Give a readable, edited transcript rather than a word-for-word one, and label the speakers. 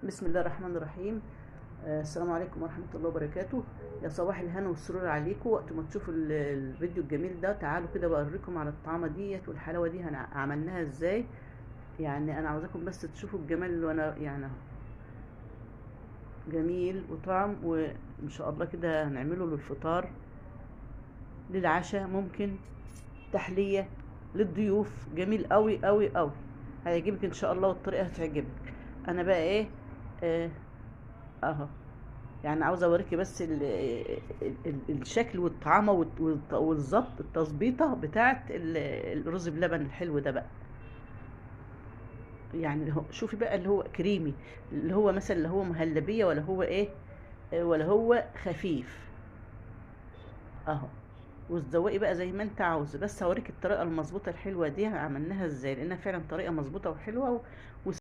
Speaker 1: بسم الله الرحمن الرحيم. السلام عليكم ورحمة الله وبركاته. يا صباح الهنا والسرور عليكم. وقت ما تشوفوا الفيديو الجميل ده تعالوا كده بوريكم على الطعامة ديت والحلاوة دي عملناها ازاي. يعني انا عاوزاكم بس تشوفوا الجمال، وانا يعني اهو جميل وطعم، وان شاء الله كده هنعمله للفطار، للعشاء، ممكن تحلية للضيوف. جميل قوي قوي قوي، هيعجبك ان شاء الله والطريقة هتعجبك. انا بقى ايه اهو، يعني عاوزه اوريكي بس ال ال الشكل والطعامه والظبط التظبيطه بتاعه الرز بلبن الحلو ده بقى. يعني شوفي بقى اللي هو كريمي، اللي هو مثلا اللي هو مهلبية، ولا هو ايه، ولا هو خفيف اهو. وتذوقي بقى زي ما انت عاوزه، بس هوريك الطريقة المظبوطه الحلوة دي عملناها ازاي، لانها فعلا طريقه مظبوطة وحلوه.